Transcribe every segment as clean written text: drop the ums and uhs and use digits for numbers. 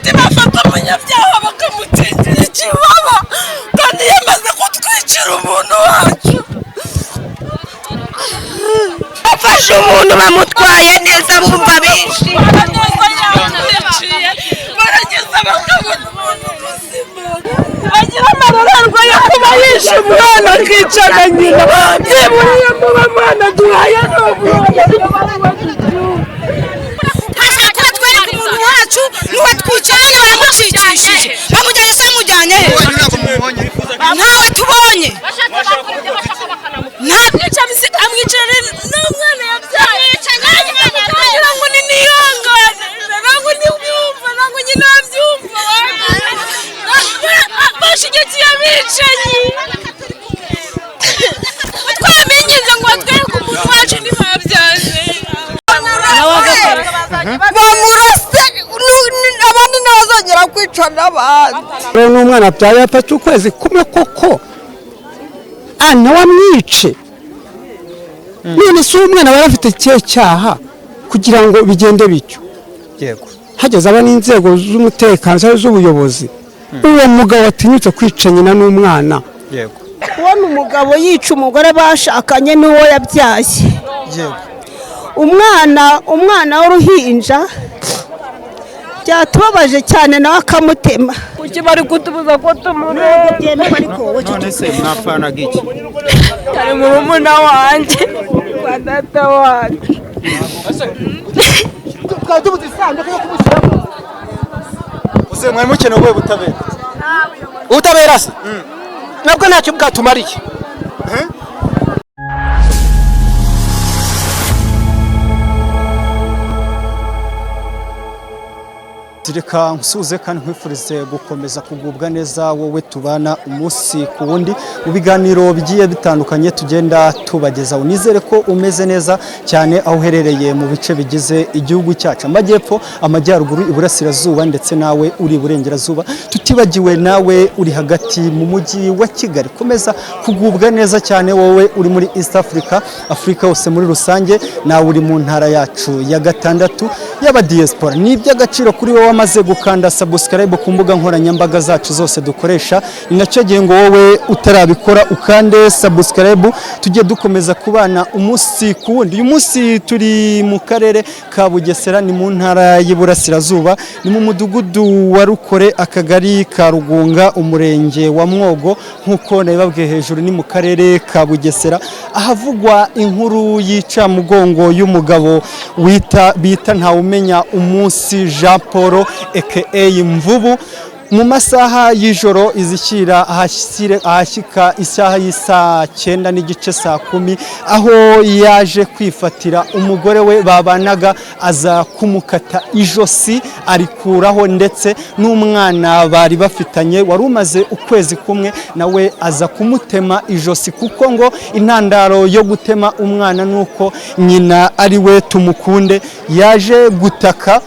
Gute bafata umunyabyaha bakamukingira ikibaba kandi yamaze kutwicira umuntu wacu? Bafashe umuntu bamutwaye neza, bumva bishimye. Neza yatwiciye, barageza bakabona umuntu muzima bagira amarorerwa yo kuba yishe umwana, akica na nyina. Byibura iyo muba mwana duhaye n'umwana. Bashaka batwereka umuntu wacu n'uwatwicaye. None baramucikishije, bamujyanye se? Bamujyanye he? Ntawe tubonye. Amwicira n'umwana yabyaye kugira ngo ni niyongane. Ntabwo ntibyumva, ntabwo nyine babyumva. Bashyigikiye abicanyi. Twabinginze ngo batwereke umuntu wacu, ntibabyanze. Bamurase, abandi ntibazongera kwica n'abandi. Rero n'umwana abyaye afata ukwezi kumwe koko, nawe amwice. None se uwo mwana aba afite ikihe cyaha kugira ngo bigende bityo? Hageze aba n'inzego z'umutekano cyangwa z'ubuyobozi, uwo mugabo watinyutse kwica nyina n'umwana. Kubona umugabo yica umugore bashakanye n'uwo yabyaye, umwana, umwana w'uruhinja, byatubabaje cyane, nawe akamutema. Kuki bari kutubuza ko tumureba? None se mwapfanaga iki? Ari murumuna wanjye kwa data wacu. Twari tubuze isanduku yo kumushyiramo. Uze mwari mukeneye ubuhe butabera? Ubutabera se nabwo ntacyo bwatumariye. Reka nsuze kandi nkwifurize gukomeza kugubwa neza, wowe tubana umunsi ku wundi mu biganiro bigiye bitandukanye tugenda tubagezaho. Nizere ko umeze neza cyane aho uherereye mu bice bigize igihugu cyacu: amajyepfo, amajyaruguru, iburasirazuba, ndetse nawe uri iburengerazuba, tutibagiwe nawe uri hagati mu mujyi wa Kigali. Komeza kugubwa neza cyane wowe uri muri East Africa, Afurika yose muri rusange, nawe uri mu ntara yacu ya gatandatu y'aba diaspora. Ni iby'agaciro kuri wowe wamaze gukanda subscribe ku mbuga nkoranyambaga zacu zose dukoresha. Ni nacyo gihe ngo wowe utarabikora ukande subscribe, tujye dukomeza kubana umunsi ku wundi. Uyu munsi turi mu karere ka Bugesera, ni mu ntara y'Iburasirazuba, ni mu mudugudu wa Rukore, akagari ka Rugunga, umurenge wa Mwogo. Nk'uko nabibabwiye hejuru, ni mu karere ka Bugesera ahavugwa inkuru y'icamugongo y'umugabo wita bita Ntawumenya Umunsi Jean Paul aka Mvubu. Mu masaha y'ijoro izishyira ahashyika isaha y'isaa 9:30, saa 10, aho yaje kwifatira umugore we babanaga, aza kumukata ijosi arikuraho, ndetse n'umwana bari bafitanye wari umaze ukwezi kumwe nawe aza kumutema ijosi, kuko ngo intandaro yo gutema umwana ni uko nyina ari we Tumukunde yaje gutaka.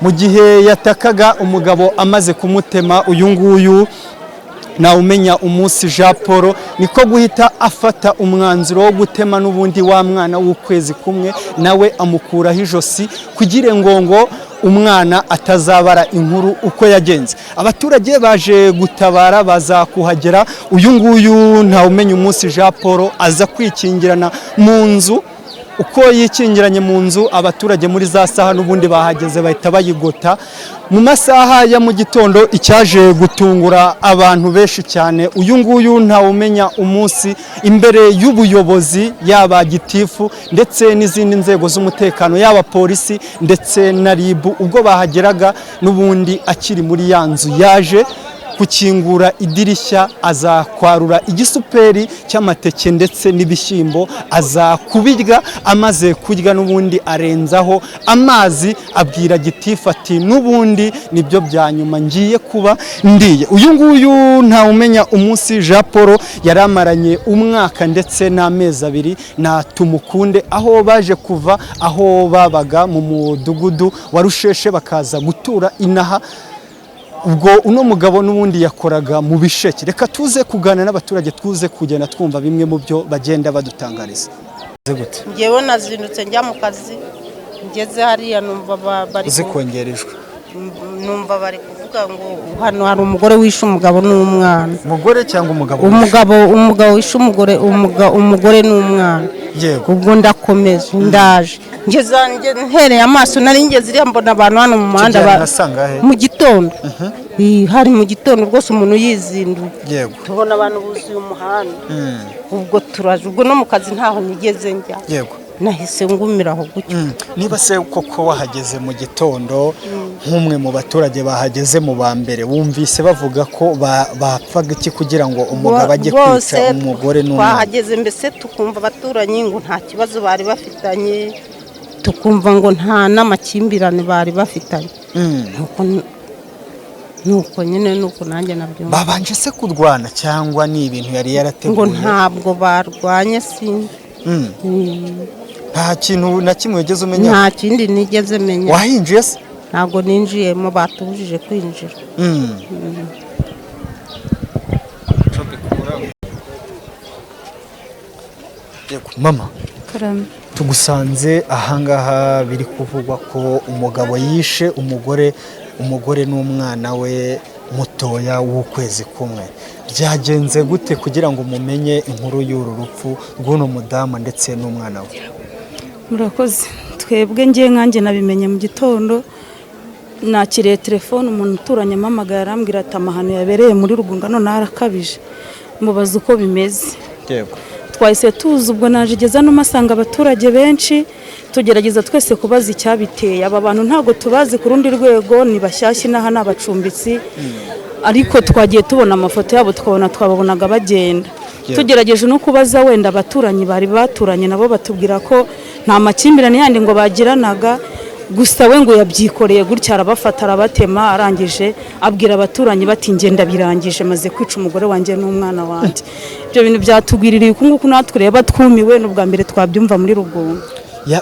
Mu gihe yatakaga, umugabo amaze kumutema uyu nguyu Ntawumenya Umunsi Jean Paul, niko guhita afata umwanzuro wo gutema n'ubundi wa mwana w'ukwezi kumwe, nawe amukuraho ijosi kugira ngo umwana atazabara inkuru uko yagenze. Abaturage baje gutabara, baza kuhagera, uyu nguyu Ntawumenya Umunsi Jean Paul aza kwikingirana mu nzu. Uko yikingiranye mu nzu, abaturage muri za saha n'ubundi bahageze, bahita bayigota. Mu masaha ya mu gitondo, icyaje gutungura abantu benshi cyane, uyu nguyu Ntawumenya Umunsi imbere y'ubuyobozi, yaba gitifu ndetse n'izindi nzego z'umutekano, yaba polisi ndetse na RIB, ubwo bahageraga n'ubundi akiri muri ya nzu, yaje gukingura idirishya, aza kwarura igisuperi cy'amateke ndetse n'ibishyimbo, aza kubirya. Amaze kurya n'ubundi arenzaho amazi, abwira gitifu ati: "N'ubundi nibyo bya nyuma ngiye kuba ndiye." Uyu nguyu Ntawumenya Umunsi Jean Paul yari amaranye umwaka ndetse n'amezi 2 na Tumukunde, aho baje kuva aho babaga mu mudugudu wa Rusheshe bakaza gutura inaha. Ubwo uno mugabo n'ubundi yakoraga mu bisheke. Reka tuze kuganira n'abaturage, tuze kugenda twumva bimwe mu byo bagenda badutangariza. Ngewe nazindutse njya mu kazi, ngeze hariya numva bari Uzi kongera ijwi. Numva bari kuvuga ngo hano hari umugore wishe umugabo n'umwana. Umugore cyangwa umugabo? Umugabo wishe umugore, umugore n'umwana. Ubwo ndakomeza ndaje, ngeze ntereye amaso, nari ngeze iriya mbona abantu hano mu muhanda. Byari nka sangahe? Mu gitondo. Hari mu gitondo rwose, umuntu yizinduye. Tubona abantu buzuye umuhanda. Ubwo turaje, ubwo no mu kazi ntaho nigeze njya. Nahise ngumira aho gutyo. Niba se koko wahageze mu gitondo nk'umwe mu baturage bahageze mu ba mbere, wumvise bavuga ko bapfaga iki kugira ngo umugabo ajye kwica Rwose umugore n'umwana? Twahageze mbese tukumva abaturanyi ngo nta kibazo bari bafitanye, tukumva ngo nta n'amakimbirane bari bafitanye. Nuko nyine nuko nanjye nabyumva. Babanje se kurwana cyangwa ni ibintu yari Ngo yarateguye? ntabwo barwanye, sinzi. Nta kintu na kimwe wigeze umenya? Nta kindi nigeze menya. Wahinjiye se? Ntabwo ninjiyemo, batubujije kwinjira. Yego, mama. Karame. Tugusanze ahangaha biri kuvugwa ko umugabo yishe umugore n'umwana we mutoya w'ukwezi kumwe. Byagenze gute kugira ngo mumenye inkuru y'uru rupfu rw'uno mudamu ndetse n'umwana we? Murakoze. Twebwe, ngiye nkanjye nabimenye mu gitondo, nakiriye telefone, umuntu uturanye ampamagaye, arambwira ati amahano yabereye muri Rugunga none arakabije, mubaza uko bimeze. Twahise tuza, ubwo naje igeza no masanga abaturage benshi, tugerageza twese kubaza icyabiteye. Aba bantu ntabwo tubazi ku rundi rwego, ni bashyashya inaha, ni abacumbitsi, ariko twagiye tubona amafoto yabo, tukabona twababonaga bagenda. Tugerageje no kubaza wenda abaturanyi bari baturanye nabo, batubwira ko nta makimbirane yandi ngo bagiranaga, gusa we ngo yabyikoreye gutya, arabafata arabatema, arangije abwira abaturanyi bati ngenda birangije, maze kwica umugore wanjye n'umwana wanjye. Ibyo bintu byatugwiririye uku nguku, natwe reba twumiwe, ni ubwa mbere twabyumva muri Rugunga.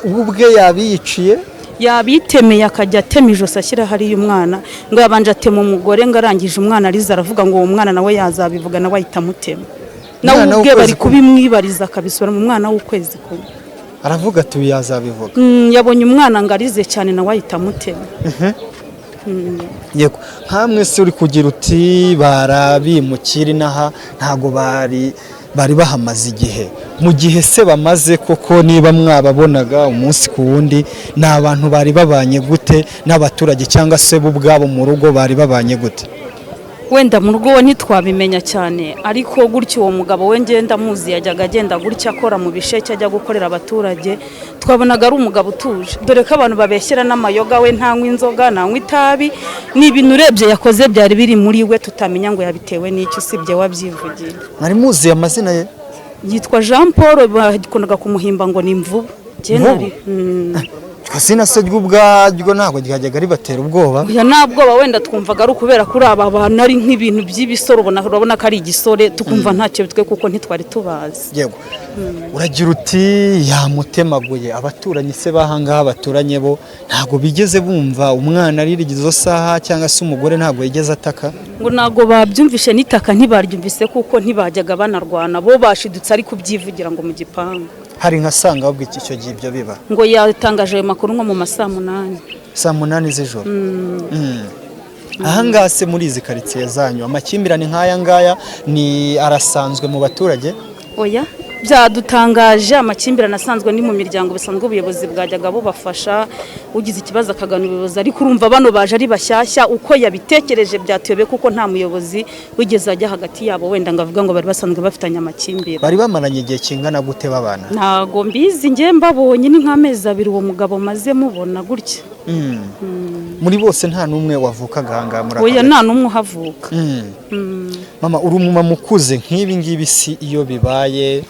We ubwe yabiyiciye? Yabitemeye, akajya atema ijosi ashyira hariya umwana. Ngo yabanje atema umugore, ngo arangije umwana arize, aravuga ngo uwo mwana nawe yazabivuga, nawe ahita amutema. Nawe Umwana ubwe bari w'ukwezi kumwe. kubimwibariza akabisura mu mwana w'ukwezi kumwe. Aravuga ati uyu yazabivuga. Yabonye umwana ngo arize cyane, nawe ahita amutema. Yego, nkamwe se uri kugira uti barabimukira inaha, ntabwo bari bahamaze igihe. Mu gihe se bamaze koko, niba mwababonaga umunsi ku wundi, ni abantu bari babanye gute n'abaturage, cyangwa se bo ubwabo mu rugo bari babanye gute? Wenda mu rugo we ntitwabimenya cyane, ariko gutyo uwo mugabo we ngenda muzi, yajyaga agenda gutya akora mu bisheke, ajya gukorera abaturage, twabonaga ari umugabo utuje, dore ko abantu babeshyera n'amayoga, we ntanywa inzoga, ntanywa itabi. Ni ibintu urebye yakoze byari biri muri we, tutamenya ngo yabitewe n'icyo, usibye wabyivugiye. Mwari muzi amazina ye? Yitwa Jean Paul, bakundaga kumuhimba ngo ni Imvubu. Njye Imvubu? Izina se ry'ubwaryo ntabwo ryajyaga ribatera ubwoba? Oya, nta bwoba, wenda twumvaga ari ukubera kuri aba bantu ari nk'ibintu by'ibisore, ubona urabona ko ari igisore, tukumva ntacyo bitwe kuko ntitwari tubazi. Yego, uragira uti yamutemaguye. Abaturanyi se bahangaha baturanye bo ntabwo bigeze bumva umwana arira izo saha, cyangwa se umugore ntabwo yigeze ataka? Ngo ntabwo babyumvishe, n'itaka ntibaryumvise, kuko ntibajyaga banarwana, bo bashidutse ari kubyivugira ngo mu gipangu. Hari nka sanga ahubwo icyo gihe ibyo biba? Ngo yatangaje ayo makuru nko mu ma saa 8. Saa 8 z'ijoro. Ahangaha se muri izi karitsiye zanyu, amakimbirane nk'aya ngaya ni arasanzwe mu baturage? Oya, byadutangaje. Amakimbirane asanzwe ni mu miryango bisanzwe, ubuyobozi bwajyaga bubafasha, ugize ikibazo akagana ubuyobozi, ariko urumva bano baje ari bashyashya, uko yabitekereje byatuyobe, kuko nta muyobozi wigeze ajya hagati yabo wenda ngo avuga ngo bari basanzwe bafitanye amakimbirane. Bari bamaranye igihe kingana gute babana? Ntago mbizi, njye mbabonye ni nk'amezi 2 uwo mugabo maze mubona gutya. Muri bose nta n'umwe wavukaga ahangaha muri aka Oya, gace? nta n'umwe uhavuka. Mama, uri umumama ukuze, nk'ibi ngibi si iyo bibaye,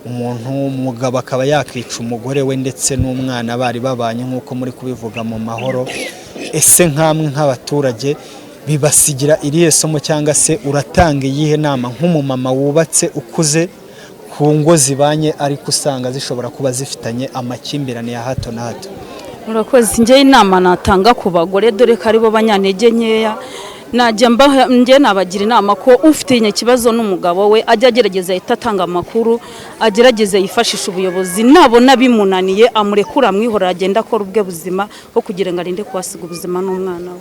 umuntu umugabo akaba yakica umugore we ndetse n'umwana bari babanye nk'uko muri kubivuga mu mahoro, ese nk'amwe nk'abaturage bibasigira irihe somo, cyangwa se uratanga iyihe nama nk'umumama wubatse ukuze ku ngo zibanye ariko usanga zishobora kuba zifitanye amakimbirane ya hato na hato? Murakoze. Njye inama natanga ku bagore, dore ko aribo banyantege nkeya, Najya mbaha, njye nabagira inama ko ufite ikibazo n'umugabo we ajya agerageza ahita atanga amakuru, agerageze yifashisha ubuyobozi, nabona bimunaniye amurekura, amwihorera, agenda akora ubwe buzima bwo kugira ngo arinde kuhasiga ubuzima n'umwana we.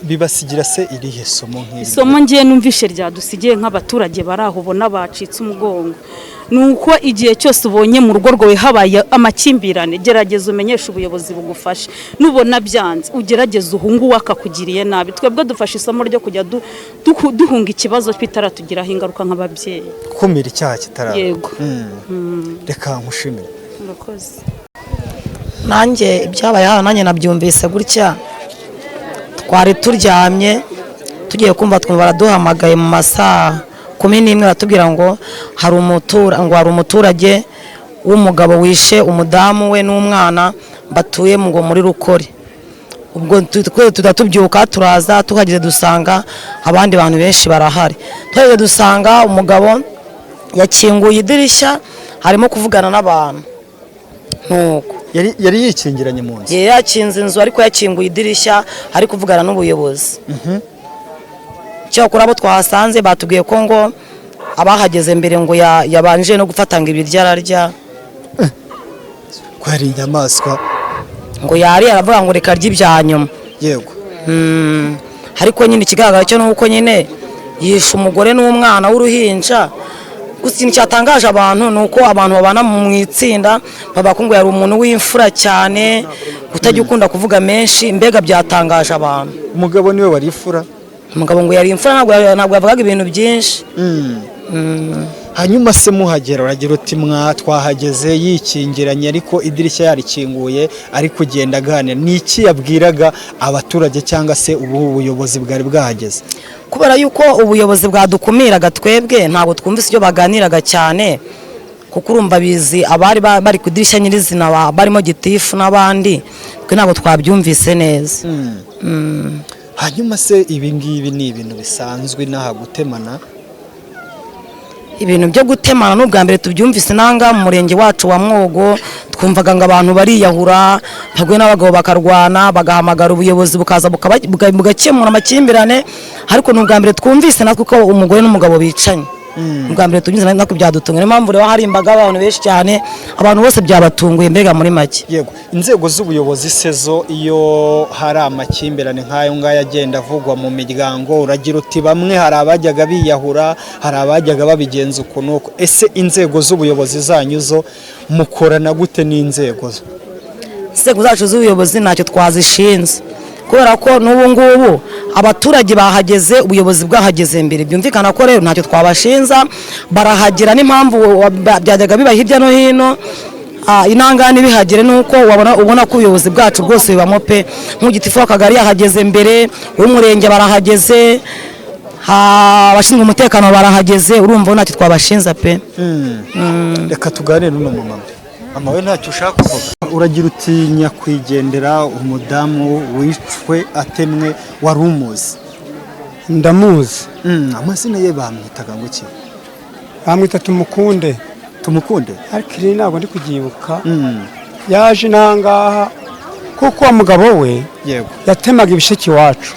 Bibasigira se irihe somo nk'iri? Isomo ngiye numvishe ryadusigiye nk'abaturage bari aho ubona bacitse umugongo ni uko igihe cyose ubonye mu rugo rwawe habaye amakimbirane, gerageza umenyeshe ubuyobozi bugufashe. Nubona byanze, ugerageze uhunge uwakakugiriye nabi. Twebwe dufashe isomo ryo kujya duhunga ikibazo bitaratugiraho ingaruka nk'ababyeyi. Gukumira icyaha kitaraba. Yego. Reka nkushimire. Murakoze. Nanjye ibyabaye hano nanjye nabyumvise gutya. Twari turyamye, tugiye kumva twumva baraduhamagaye mu masaha 11, baratubwira ngo hari umuturage w'umugabo wishe umudamu we n'umwana batuye ngo muri Rukore. Ubwo twe tubyuka turaza, tuhageze dusanga abandi bantu benshi barahari. Tuhageze dusanga umugabo yakinguye idirishya, harimo kuvugana n'abantu nuko. Yari yikingiranye mu nzu? Yari yakinze inzu, ariko yakinguye idirishya ari kuvugana n'ubuyobozi. Cyakora abo twahasanze batubwiye ko ngo abahageze mbere ngo yabanje no gufata ngo ibiryo ararya. Ko yari inyamaswa? Ngo yari aravuga ngo reka arye ibya nyuma. Ariko nyine ikigaragara cyo ni uko nyine yishe umugore n'umwana w'uruhinja. Gusa ikintu cyatangaje abantu ni uko abantu babana mu itsinda bavuga ko ngo yari umuntu w'imfura cyane, utajya ukunda kuvuga menshi, mbega byatangaje abantu. Umugabo niwe wari imfura? Umugabo ngo yari imfura, ntabwo yavugaga ibintu byinshi. Hanyuma se muhagera uragira uti mwa twahageze yikingiranye ariko idirishya yarikinguye ari kugenda aganira, ni iki yabwiraga abaturage cyangwa se ubu buyobozi bwari bwahageze? Kubera yuko ubuyobozi bwadukumiraga, twebwe ntabwo twumvise ibyo baganiraga cyane, kuko urumva bizi abari bari ku idirishya nyirizina barimo gitifu n'abandi, twe ntabwo twabyumvise neza. Hanyuma se ibi ngibi ni ibintu bisanzwe inaha gutemana? Ibintu byo gutemana n'ubwa mbere tubyumvise nanga mu murenge wacu wa Mwogo. Twumvaga ngo abantu bariyahura, abagore n'abagabo bakarwana, bagahamagara ubuyobozi bukaza bugakemura amakimbirane, ariko ni ubwa mbere twumvise natwe ko umugore n'umugabo bicanye. Ubwa mbere tubyumvise natwe byadutunguye. Niyo mpamvu rero hari imbaga y'abantu benshi cyane, abantu bose byabatunguye, mbega muri make. Yego, inzego z'ubuyobozi se zo iyo hari amakimbirane nk'ayo ngayo agenda avugwa mu miryango, uragira uti bamwe hari abajyaga biyahura, hari abajyaga babigenza uku n'uku, ese inzego z'ubuyobozi zanyu zo mukorana gute n'inzego zo? Inzego zacu z'ubuyobozi ntacyo twazishinze, kubera ko n'ubu ngubu abaturage bahageze, ubuyobozi bwahageze mbere, byumvikana ko rero ntacyo twabashinza, barahagera. N'impamvu byajyaga biba hirya no hino, intangane bihagere nuko ubona ko ubuyobozi bwacu bwose bibamo pe. Nk'ugitifu w'akagari yahageze mbere, uw'umurenge barahageze, abashinzwe umutekano barahageze, urumva ntacyo twabashinza pe. Reka tuganire n'uno mumama. Mama we ntacyo ushaka kuvuga? Uragira uti nyakwigendera umudamu wicwe atemwe wari umuzi? Ndamuzi. Amazina ye bamwitaga ngo iki? Bamwita Tumukunde. Tumukunde? Ariko iri ntabwo ndi kugibuka. Yaje nangaha kuko uwo mugabo we yatemaga ibisheke iwacu.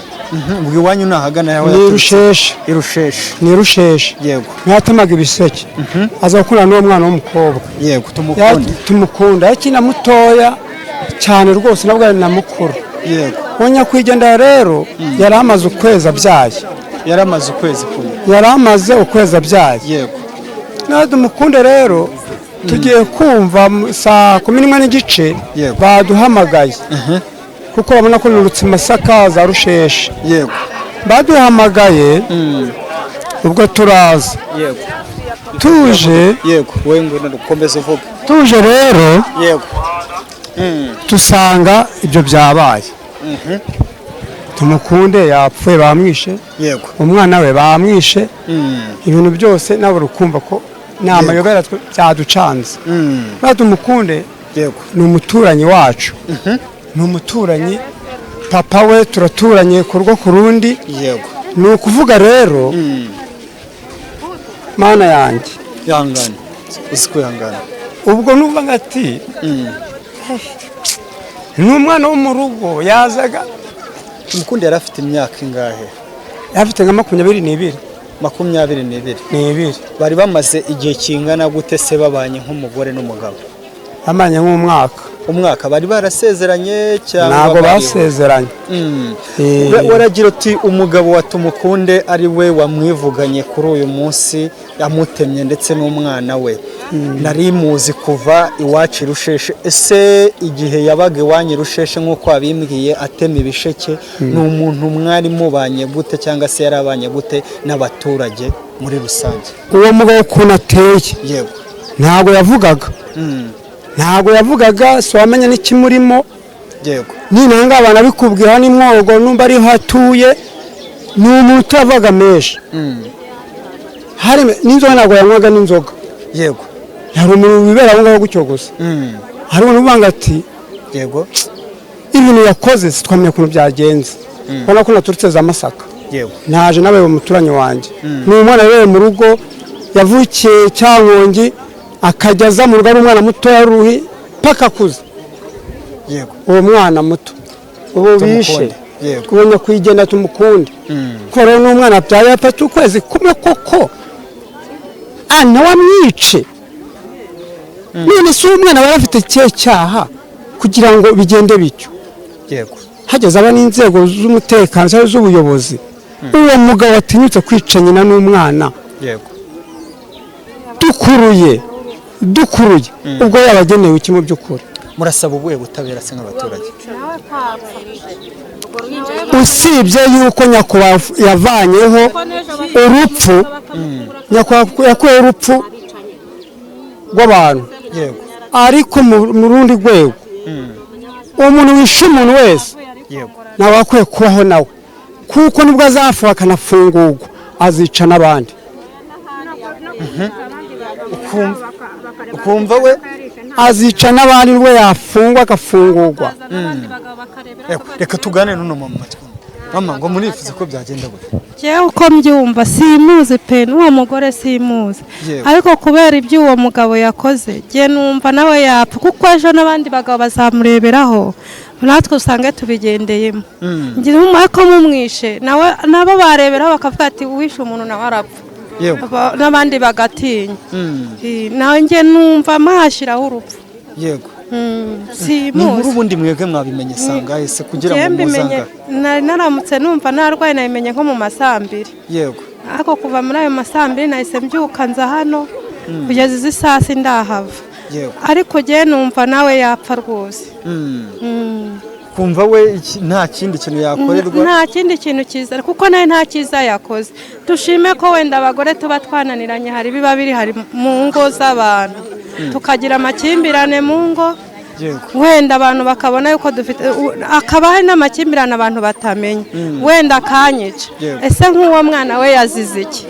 Ubwo iwanyu nahagana yaho? Ni Rusheshe. Irusheshe. Ni Rusheshe. Yego. Yatemaga ibiseke, aza gukundana n'uwo mwana w'umukobwa. Yego, Tumukunde. Tumukunde akina mutoya cyane rwose, nabwo ari na mukuru. Yego. Uwo nyakwigendera rero yari amaze ukwezi abyaye. Yari amaze ukwezi kumwe. Yari amaze ukwezi abyaye. Yego. Nawe Tumukunde rero tugiye kumva saa 11:30 baduhamagaye, kuko babona ko nurutse Masaka za Rusheshe. Yego. Baduhamagaye, ubwo turaza. Yego. Tuje. Yego, we ngwino ukomeze uvuge. Tuje rero. Yego. Tusanga ibyo byabaye. Tumukunde yapfuye, bamwishe. Yego. Umwana we bamwishe. Ibintu byose nabo rukumva ko ni amayobera, byaducanze. Tumukunde Yego. ni umuturanyi wacu. Ni umuturanyi, papa we turaturanye ku rugo ku rundi. Yego. Ni ukuvuga rero mana yanjye. Yangana. Uzi kwihangana. Ubwo numva ngati ni umwana wo mu rugo yazaga Tumukunde yari afite imyaka ingahe? Afite nka 22. 22. N'ibiri. Bari bamaze igihe kingana gute se babanye nk'umugore n'umugabo? Bamanye nk'umwaka. Umwaka. Bari barasezeranye cyangwa? Ntabwo basezeranye. Waragira uti umugabo wa Tumukunde ari we wamwivuganye kuri uyu munsi, yamutemye ndetse n'umwana we. Nari muzi kuva iwacu i Rusheshe. Ese igihe yabaga iwanyu i Rusheshe nk'uko wabimbwiye atema ibisheke, ni umuntu mwari mubanye gute cyangwa se yarabanye gute n'abaturage muri rusange? Uwo mugabo ukuntu ateye, yego, ntabwo yavugaga. Ntabwo yavugaga, si wamenya n'ikimurimo. Yego. Ninanga abantu abikubwira n'imwogo numba ariho atuye, ni umuntu utavuga menshi. Hari n'inzoga, ntabwo yanywaga n'inzoga. Yego. Hari umuntu wibera aho ngaho gutyo gusa. Hari umuntu ubanga ati yego, ibintu yakoze sitwamenye ukuntu byagenze. Ubona ko naturutse za Masaka. Yego. Naje nawe umuturanyi wanjye. Ni umwana wabereye mu rugo, yavukiye Cyankongi, akajya aza mu rugo ari umwana muto ruhi paka akuze. Yego. Uwo mwana muto ubu bishe. Yego. Kubona kwigenda Tumukunde. Ko rero n'umwana abyaye afata ukwezi kumwe koko nawe amwice. None se umwana aba afite ikihe cyaha kugira ngo bigende bityo? Yego. Hageze aba n'inzego z'umutekano cyangwa z'ubuyobozi, uwo mugabo atinyutse kwica nyina n'umwana. Yego. Dukuruye ubwo yabagenewe iki mu by'ukuri? Murasaba ubuhe butabera se nk'abaturage? Usibye yuko nyakubahwa yavanyeho urupfu, nyakubahwa yakuyeho urupfu rw'abantu. Yego. Ariko mu rundi rwego, umuntu wishe umuntu wese nawe akwiye kubaho nawe, kuko nibwo azapfa akanafungurwa azica n'abandi. Ukumva we azica n'abandi nibwo yafungwa agafungurwa. Reka tugane n'uno mama. Mama, ngo murifuza ko byagenda gute? Jewe uko mbyumva simuzi pe, n'uwo mugore simuzi, ariko kubera ibyo uwo mugabo yakoze je numva nawe yapfa, kuko ejo n'abandi bagabo bazamureberaho natwe usange tubigendeyemo. Ngira ariko mumwishe nawe nabo bareberaho bakavuga ati uwishe umuntu nawe arapfa, n'abandi bagatinya. Nanjye numva mahashiraho urupfu. Yego. Simuzi. Ni nkuru ubundi mwebwe mwabimenye sangahe se kugira ngo muzanga? Naramutse numva narwaye nabimenye nko mu masaa 2. Yego. Ariko kuva muri ayo masaa 2 nahise mbyuka nza hano kugeza izi saa sita ndahava. Yego. Ariko je numva nawe yapfa rwose. Kumva we nta kindi kintu yakorerwa? Nta kindi kintu cyiza, kuko nawe nta cyiza yakoze. Dushime ko wenda abagore tuba twananiranye, hari biba biri hari mu ngo z'abantu, tukagira amakimbirane mu ngo, wenda abantu bakabona yuko dufite, akaba hari n'amakimbirane abantu batamenya, wenda akanyica. Ese nk'uwo mwana we yazize iki?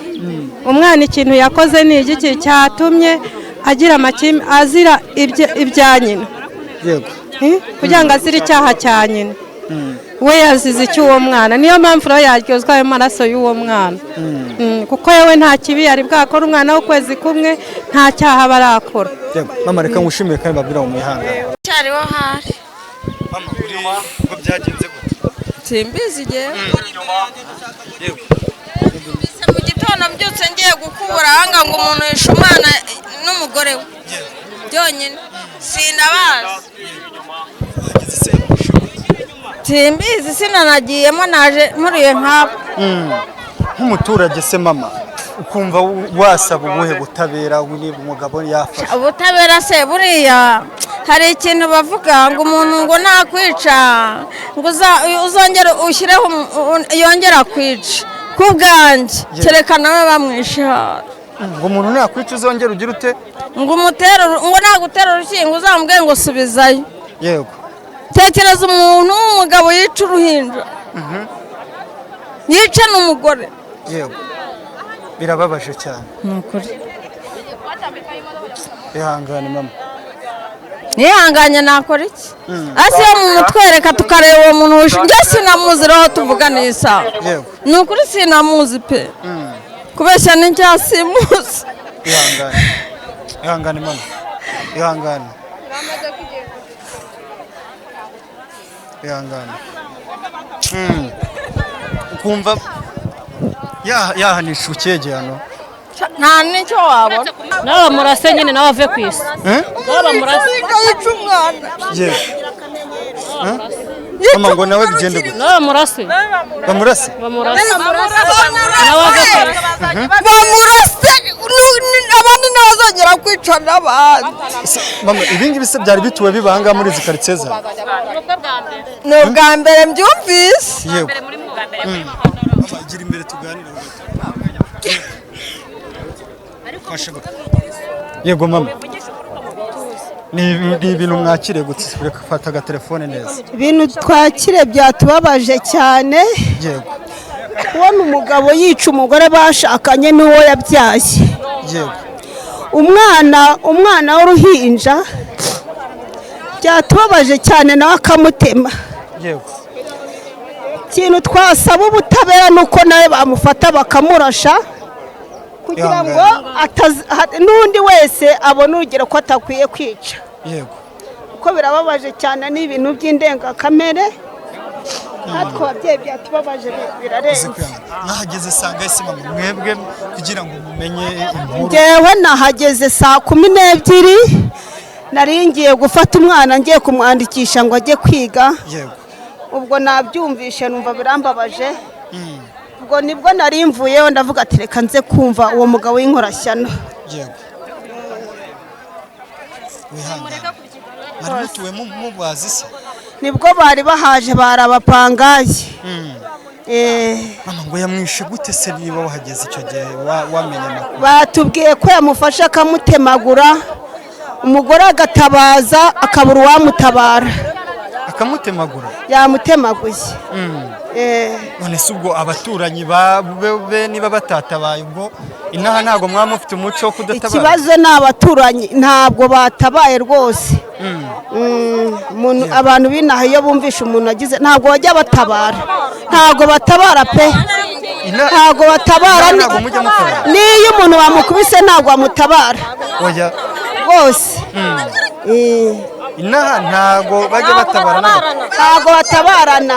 Umwana ikintu yakoze ni igiki cyatumye agira amakimbirane, azira ibya nyina? Yego. Kugira ngo azire icyaha cya nyina, we yazize icy'uwo mwana. Niyo mpamvu rero yaryozwa ayo maraso y'uwo mwana, kuko yewe nta kibi yari bwakora. Umwana w'ukwezi kumwe nta cyaha aba arakora. Mama, reka ngushimire kandi babwira mu mihanga. Cyariho hari mama uri ngo byagenze gute? Simbizi igihe mu gitondo mbyutse ngiye gukubura ahanga ngo umuntu yishe umwana n'umugore we byonyine, sinabazi, simbizi, sinanagiyemo, naje mpuriye nk'abo. Nk'umuturage se mama, ukumva wasaba ubuhe butabera niba umugabo yafashe? Ubutabera se buriya hari ikintu bavuga ngo umuntu ngo nakwica ngo uzongere ushyireho yongera kwica. Ku bwanjye kereka nawe bamwishe hano. Ngo umuntu nakwica uzongera ugira ute? Ngo umutere, ngo nagutera urushinge uzamubwire ngo subizayo. Yego. Tekereza umuntu w'umugabo yica uruhinja, yica n'umugore. Yego. Birababaje cyane. Ni ukuri. Ihangane mama. Nihanganye nakora iki? Ase iyo mumutwereka tukareba uwo muntu wishe, njye sinamuzi rero tuvugana iyi saha. Yego. Ni ukuri sinamuzi pe. Kubeshya n'icyaha simuzi. Ihangane. Ihangane mama. Ihangane. Ihangane. Ukumva yahanisha ikihe gihano? Nta n'icyo wabona. Nawe bamurase nyine, nawe ave ku isi. Nawe bamurase. Yica umwana. Yego. Mama, ngo nawe bigende gute? Nawe bamurase. Bamurase? Bamurase. Nawe ave ku isi. Bamurase, abandi ntibazongera kwica n'abandi. Mama, ibi ngibi se byari bituwe bibanga muri izi karitsiye zawe? Ni ubwa mbere mbyumvise. Yego. Mama, gira imbere tuganire. Yego mama. Ni ibintu mwakire gutse, reka fata agatelefone neza. Ibintu twakire byatubabaje cyane. Yego. Kubona umugabo yica umugore bashakanye n'uwo yabyaye. Yego. Umwana w'uruhinja byatubabaje cyane, nawe akamutema. Yego. Ikintu twasaba ubutabera ni uko nawe bamufata bakamurasha, kugira ngo n'undi wese abone urugero ko atakwiye kwica. Yego. Kuko birababaje cyane, ni ibintu by'indengakamere. Natwe ababyeyi byatubabaje birarenze. Nahageze sanga ese mama, mwebwe kugira ngo mumenye inkuru? Njyewe nahageze saa 12, nari ngiye gufata umwana ngiye kumwandikisha ngo ajye kwiga. Yego. Ubwo nabyumvishe numva birambabaje. Ubwo nibwo nari mvuyeho ndavuga ati reka nze kumva uwo mugabo w'inkorashyano. Yego. Wihangane. Mwari mutuwe mubazi se? Nibwo bari bahaje, barabapangaye. Mama, ngo yamwishe gute se niba wahageze icyo gihe wamenye amakuru? Batubwiye ko yamufashe akamutemagura, umugore agatabaza akabura uwamutabara. Akamutemagura? Yamutemaguye. None se ubwo abaturanyi be niba batatabaye, ubwo inaha ntabwo mwaba mufite umuco wo kudatabara? Ikibazo ni abaturanyi ntabwo batabaye rwose. Abantu b'inaha iyo bumvishe umuntu agize ntabwo bajya batabara, ntabwo batabara pe, ntabwo batabara. N'iyo umuntu bamukubise ntabwo bamutabara rwose. Inaha ntabwo bajya batabarana, ntabwo batabarana.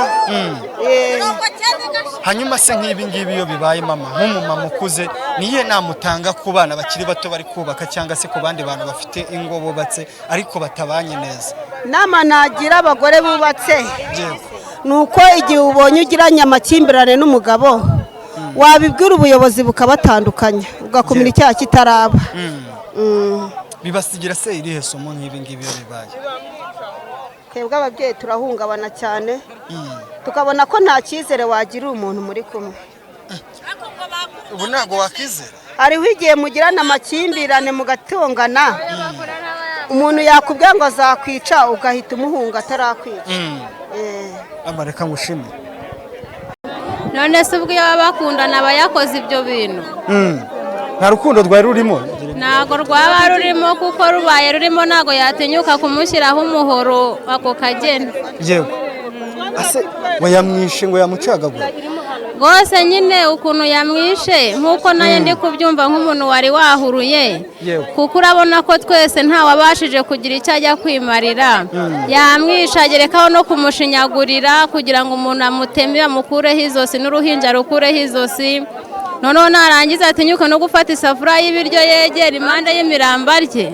Hanyuma se nk'ibi ngibi iyo bibaye mama, nk'umumama ukuze, niye namutanga ku bana bakiri bato bari kubaka cyangwa se ku bandi bantu bafite ingo bubatse ariko batabanye neza? Nama nagira abagore bubatse ni uko igihe ubonye ugiranye amakimbirane n'umugabo, wabibwira ubuyobozi bukabatandukanya, ugakumira icyaha kitaraba. Bibasigira se irihe somo nk'ibi ngibi iyo bibaye? Twebwe ababyeyi turahungabana cyane, tukabona ko nta cyizere wagirira umuntu muri kumwe. Ubu ntabwo wakizera. Hariho igihe mugirana amakimbirane mugatongana, umuntu yakubwira ngo azakwica ugahita umuhunga atarakwica. Reka ngushime. None se ubwo iyo baba bakundana aba yakoze ibyo bintu? Nta rukundo rwari rurimo? Ntabwo rwaba rurimo, kuko rubaye rurimo ntabwo yatinyuka kumushyiraho umuhoro ako kageni. Yego. Ase ngo yamwishe, ngo yamucagagura rwose nyine ukuntu yamwishe, nk'uko nayo ndi kubyumva nk'umuntu wari wahuruye, kuko urabona ko twese ntawabashije kugira icyo ajya kwimarira. Yamwishe agerekaho no kumushinyagurira kugira ngo umuntu amuteme amukureho izosi, n'uruhinja rukureho izosi. Noneho narangiza atinyuka no gufata isafuriya y'ibiryo yegera impande y'imirambo arye.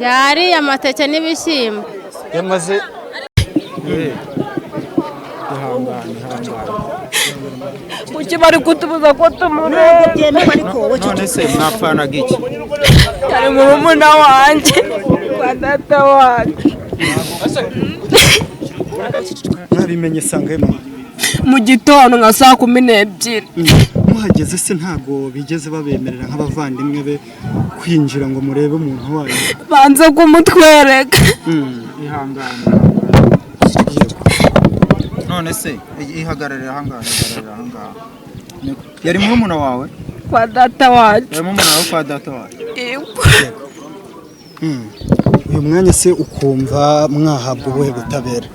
Yariye amateke n'ibishyimbo. Yamaze. Kuki bari kutubuza ko tumureba? None se mwapfanaga iki? Yari murumuna wanjye kwa data wacu. Mwabimenye sanga mama? Mu gitondo nka saa 12. Muhageze se ntabwo bigeze babemerera nk'abavandimwe be kwinjira ngo murebe umuntu wayo? Banze kumutwereka. Ihangane. None se ihagararira ahangaha, ihagararira ahangaha. Yari murumuna wawe? Kwa data wacu. Yari murumuna wawe kwa data wacu. Uyu mwanya se ukumva mwahabwa ubuhe butabera?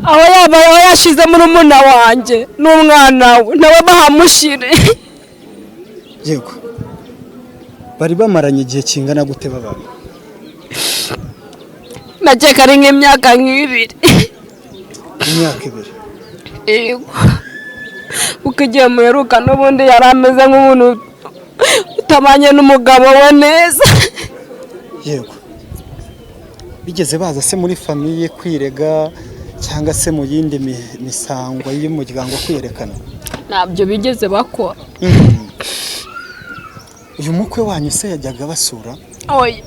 Aho yaba yashize murumuna wanjye n'umwana we nawe bahamushire. Yego. Bari bamaranye igihe kingana gute babana? Nakeka ari nk'imyaka nk'ibiri. Imyaka 2. Yego. Kuko igihe muheruka n'ubundi yari ameze nk'umuntu utabanye n'umugabo we neza. Yego. Bigeze baza se muri famiye kwirega cyangwa se mu yindi misango y'umuryango kwiyerekana? Ntabyo bigeze bakora. Uyu mukwe wanyu se yajyaga basura? Oya.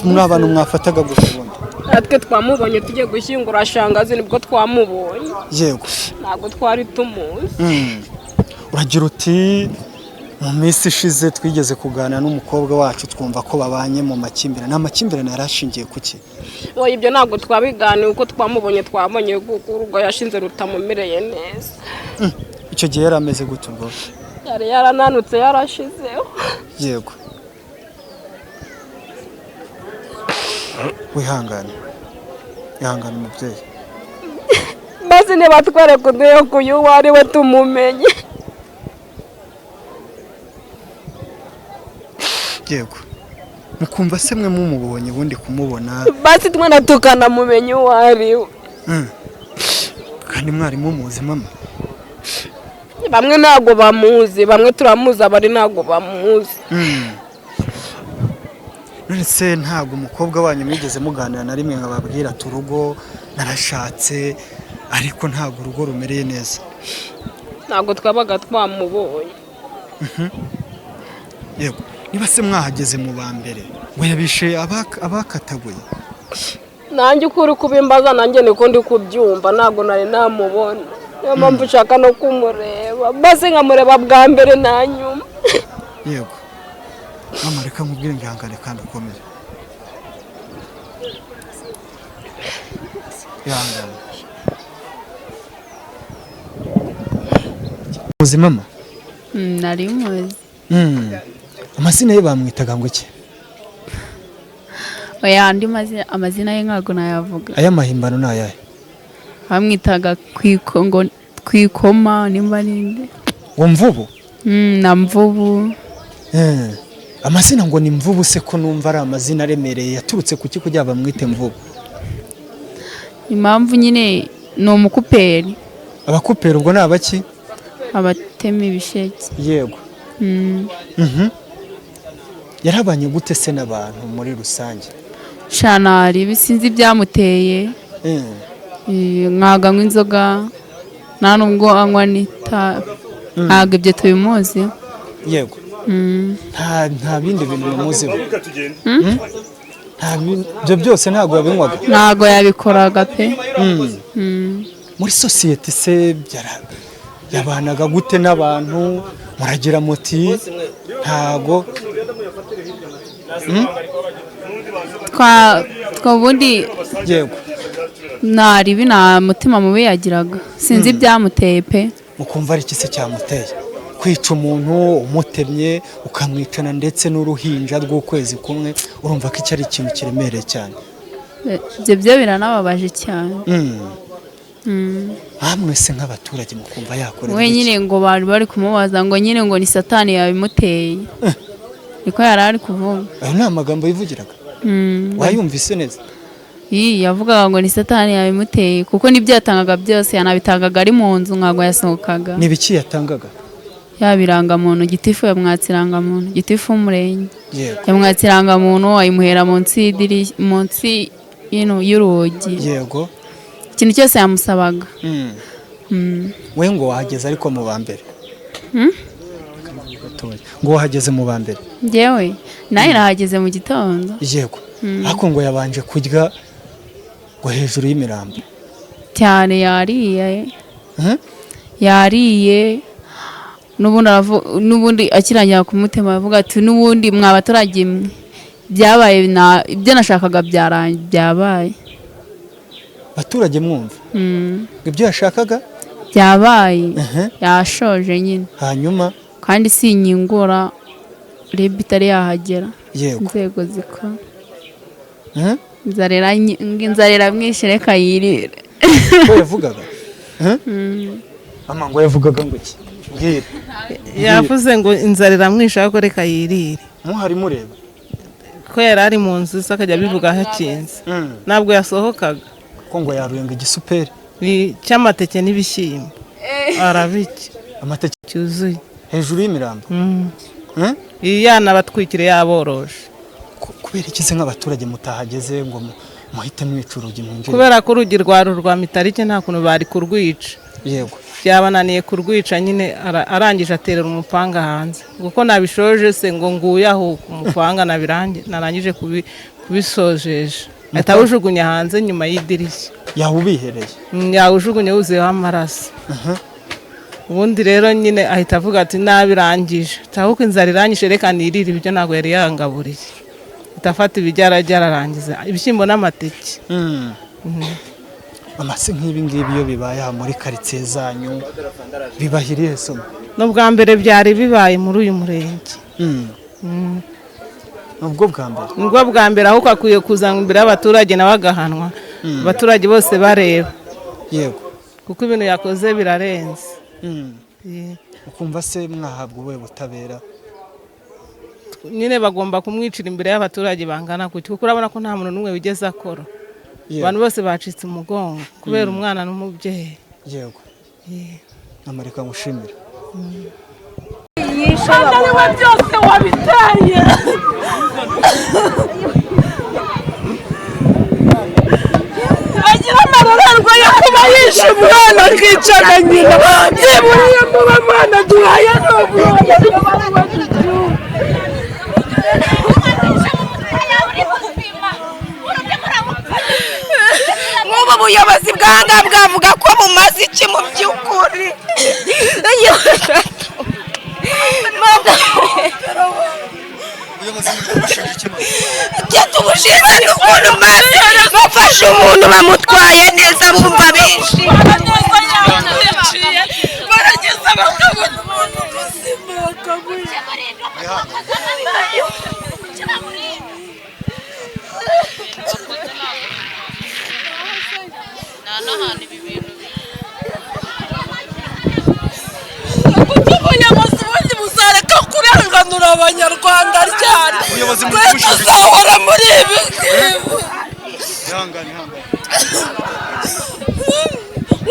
Muri abantu mwafataga gusa ubundi? Natwe twamubonye tugiye gushyingura shangazi nibwo twamubonye. Yego. Ntabwo twari tumuzi. Uragira uti mu minsi ishize twigeze kuganira n'umukobwa wacu twumva ko babanye mu makimbirane. Amakimbirane yarashingiye kuki? Oya, ibyo ntabwo twabiganiye uko twamubonye, twabonye kuko urugo yashinze rutamumereye neza. Icyo gihe yari ameze gute ubwo? Yari yarananutse yarashizeho. Yego. Wihangane. Ihangane umubyeyi. Maze niba twereka uduye kuyu wari we tumumenye. Yego. Mukumva se mwe mumubonye ubundi kumubona? Basi twana tukanamumenye uwo ari we. Kandi mwari mumuzi mama? Bamwe ntago bamuzi, bamwe turamuzi, abari ntago bamuzi. None se ntago umukobwa wanyu mwigeze muganira na rimwe nkababwira turugo narashatse ariko ntago urugo rumereye neza? Ntago twabaga twamubonye. Yego. Niba se mwahageze mu ba mbere ngo yabishe abakataguye? Nanjye uko uri kubimbaza nanjye niko ndi kubyumva, ntago nari namubona. Niyo mpamvu ushaka no kumureba, basi nkamureba bwa mbere na nyuma. Yego. Mama reka nkubwire ngihangane kandi ukomere. Ihangane. Muzi mama? Nari muzi. Amazina ye bamwitaga ngo iki? Oya, andi amazina ye ntago nayavuga. Aya mahimbano ni ayahe? Bamwitaga ngo Twikoma nimba ninde. Ngo Mvubu? Na Mvubu. Amazina ngo ni Mvubu se ko numva ari amazina aremereye yaturutse kuki kugira bamwite Mvubu? Impamvu nyine ni umukuperi. Abakuperi ubwo ni abaki? Abatema ibisheke. Yego. Yarabanye gute se n'abantu muri rusange? Shanari bisinzi byamuteye. Nkaga inzoga nta nubwo anywa n'itabi. Ntabwo ibyo tubimuzi. Yego. Nta bindi bintu mumuziho. Ibyo byose ntabwo yabinywaga. Ntabwo yabikoraga pe. Muri sosiyete se yabanaga gute n'abantu? Muragira muti ntago twa ubundi. Yego. Naribi nta mutima mubi yagiraga, sinzi ibyamuteye pe. Mukumva ari iki se cyamuteye kwica umuntu umutemye ukamwicana ndetse n'uruhinja rw'ukwezi kumwe? Urumva ko icyo ari ikintu kiremereye cyane. Ibyo byo biranababaje cyane. Mwese nk'abaturage mukumva yakorera we nyine ngo bari bari kumubaza ngo nyine ngo ni satani yabimuteye, niko yari ari kuvuga. Ayo ni amagambo yivugiraga? Wayumvise neza? Yavugaga ngo ni satani yabimuteye kuko nibyo yatangaga byose yanabitangaga ari mu nzu, ntabwo yasohokaga. Ni ibiki yatangaga? Yaba irangamuntu, gitifu yamwatse irangamuntu, gitifu w'umurenge yamwatse irangamuntu, ayimuhera munsi y'idirishya, munsi y'urugi. Yego. Ikintu cyose yamusabaga. We ngo wahageze ariko mu ba mbere. Ngo wahageze mu ba mbere? Njyewe nawe nahageze mu gitondo. Yego. Ariko ngo yabanje kurya ngo hejuru y'imirambo. Cyane yariye. Yariye. N'ubundi akirangira kumutema avuga ati n'ubundi mwabaturage mwe byabaye ibyo nashakaga byabaye. Baturage mwumva ibyo yashakaga byabaye, yashoje nyine. Hanyuma kandi sinyingura reb itari yahagera. Yego. Inzego zikora. Inzarera mwishe reka yirire. Ko yavugaga? Mama ngo yavugaga ngo iki? Yavuze ngo inzarera mwishe ariko reka yirire. Muhari mureba. Ko yari ari mu nzu se akajya abivuga hakinze, ntabwo yasohokaga. Ko ngo yaruyenga igisuperi cy'amateke n'ibishyimbo arabiki amateke cyuzuye hejuru y'imirambo. Iya nabatwikire yaboroshe. Kubera iki se nk'abaturage mutahageze ngo muhite mwica urugi mwinjire? Kubera ko urugi rwa mitarike nta kuntu bari kurwica. Yego. Byabananiye kurwica nyine, arangije aterera umupanga hanze. Kuko nabishoje se ngo nguye aho umupanga narangije kubisojeje. Atawujugunya hanze nyuma y'idirishya. Yawubihereye. Yawujugunye wuzuyeho amaraso. Ubundi rero nyine ahita avuga ati nabirangije. Tahuko inzara iranyishe reka nirire ibyo ntabwo yari yangaburiye. Itafata ibijarajara arangiza ibishyimbo n'amateke. Amase nk'ibi ngibi iyo bibaye aha muri quartier zanyu bibahiriye somo? N'ubwa mbere byari bibaye muri uyu murenge. Nubwo bwa mbere. Nubwo bwa mbere aho kwakwiye kuzanga imbere y'abaturage nabagahanwa. Abaturage bose bareba. Yego. Kuko ibintu yakoze birarenze. Ukumva se mwahabwa ubuhe butabera? Nyine bagomba kumwicira imbere y'abaturage bangana kuki, kuko urabona ko nta muntu n'umwe wigeze akora. Abantu bose bacitse umugongo kubera umwana n'umubyeyi. Yego. Amareka ngushimira. Kandi ari we byose wabiteye. Bagira amarorerwa yo kuba yishe umwana akica na nyina. Byiburiye muba mwana duhaye n'umwana. Nk'ubu buyobozi bwanga bwavuga ko bumaze iki mu by'ukuri? Icyo tubushinze ni ukuntu maze bafashe umuntu bamutwaye neza bumva benshi barageza bakabona umuntu muzima bakamuha. Ubuyobozi ubundi buzareka kurenganura abanyarwanda ryari? Twe tuzahora muri ibi ngibi.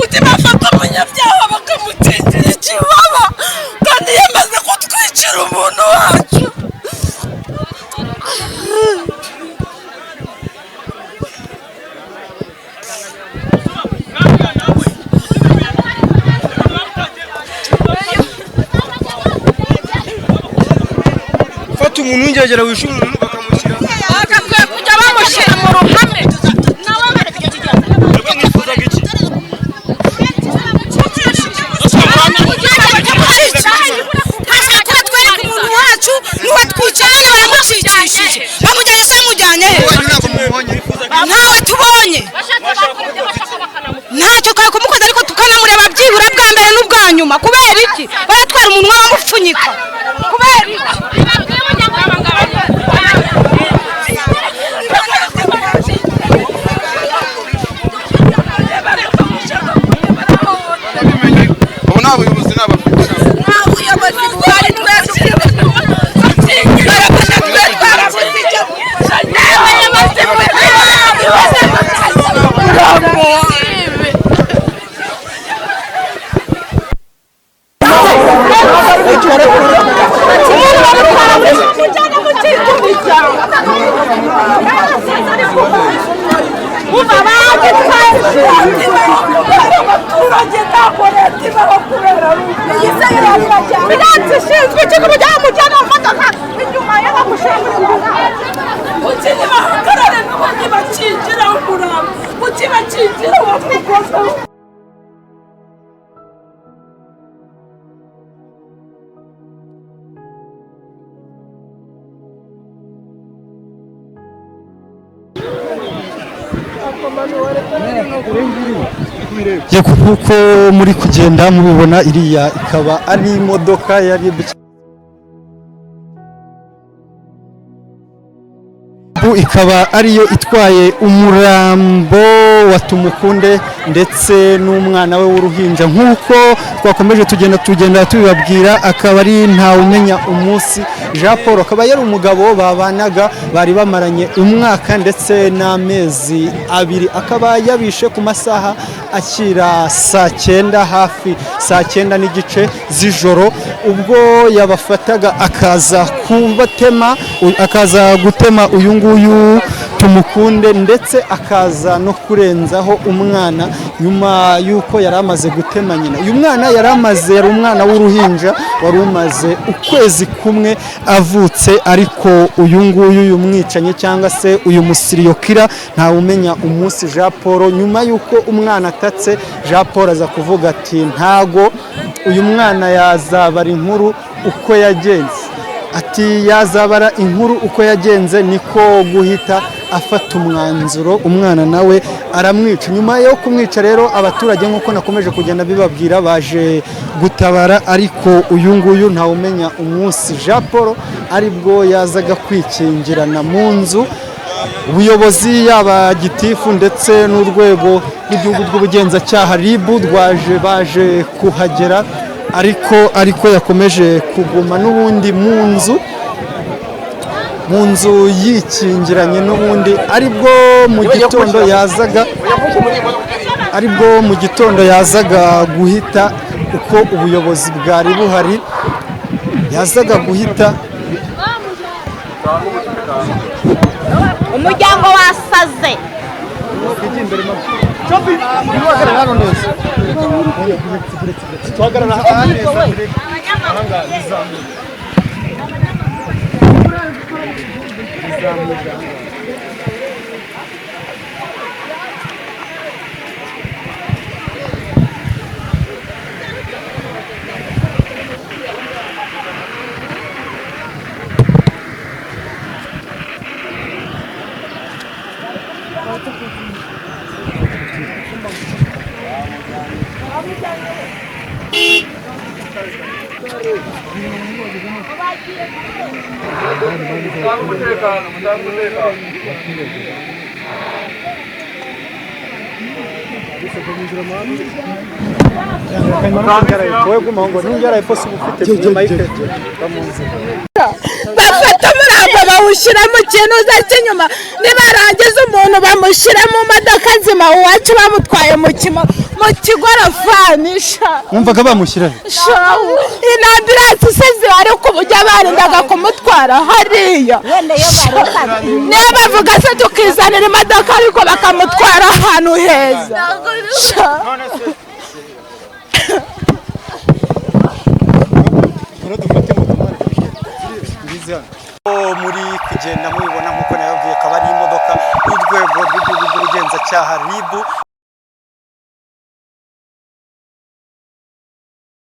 Ujye bafata umunyabyaha bakamukingira ikibaba kandi yamaze kutwicira umuntu wacu. Fata umuntu w'ingegera wishyura umuntu bakamushyira. Bagakwiye kujya bamushyira mu ruhame. Twereke umuntu wacu n'uwatwica none baramucikishije. Bamujyanye se bamujyanye he? Ntawe tubonye. Ntacyo twari kumukoza ariko tukanamureba byibura bwa mbere n'ubwa nyuma. Kubera iki? Baratwara umuntu bamupfunyika. Kubera iki? Ubu nta buyobozi n'abafite. Nta buyobozi buhari twese. Yego, nkuko muri kugenda mubibona iriya ikaba ari imodoka yari RIB ikaba ariyo itwaye umurambo wa Tumukunde ndetse n'umwana we w'uruhinja, nk'uko twakomeje tugenda tubibabwira. Akaba ari Ntawumenya Umunsi Jean Paul, akaba yari umugabo babanaga, bari bamaranye umwaka ndetse n'amezi 2, akaba yabishe ku masaha akira saa 9, hafi saa 9:30 z'ijoro, ubwo yabafataga akaza kubatema, akaza gutema uyu nguyu Tumukunde, ndetse akaza no kurenzaho umwana nyuma y'uko yari amaze gutema nyina. Uyu mwana yari umwana w'uruhinja wari umaze ukwezi kumwe avutse, ariko uyu nguyu uyu mwicanyi cyangwa se uyu musiriyokira Ntawumenya Umunsi Jean Paul, nyuma y'uko umwana atatse, Jean Paul aza kuvuga ati ntago uyu mwana yazabara inkuru uko yagenze, ati yazabara inkuru uko yagenze, niko guhita afata umwanzuro umwana nawe aramwica. Nyuma yo kumwica rero abaturage nk'uko nakomeje kugenda bibabwira baje gutabara, ariko uyu nguyu Ntawumenya Umunsi Jean Paul aribwo yazaga kwikingirana mu nzu. Ubuyobozi yaba gitifu ndetse n'urwego rw'igihugu rw'ubugenzacyaha RIB rwaje baje kuhagera, ariko yakomeje kuguma n'ubundi mu nzu yikingiranye n'ubundi, aribwo mu gitondo yazaga guhita uko ubuyobozi bwari buhari, yazaga guhita umuryango wasaze. Bafata umurambo bawushyira mu kintu cy'inyuma, nibarangiza umuntu bamushyira mu modoka nzima, uwacu bamutwaye mu kigorofani. Wumvaga bamushyira inambiransi se zihari ku buryo barindaga kumutwara hariya, niyo bavuga se tukizanira imodoka ariko bakamutwara ahantu heza. Muri kugenda mubibona nk'uko nababwiye, akaba ari imodoka y'urwego rw'igihugu rw'ubugenzacyaha RIB.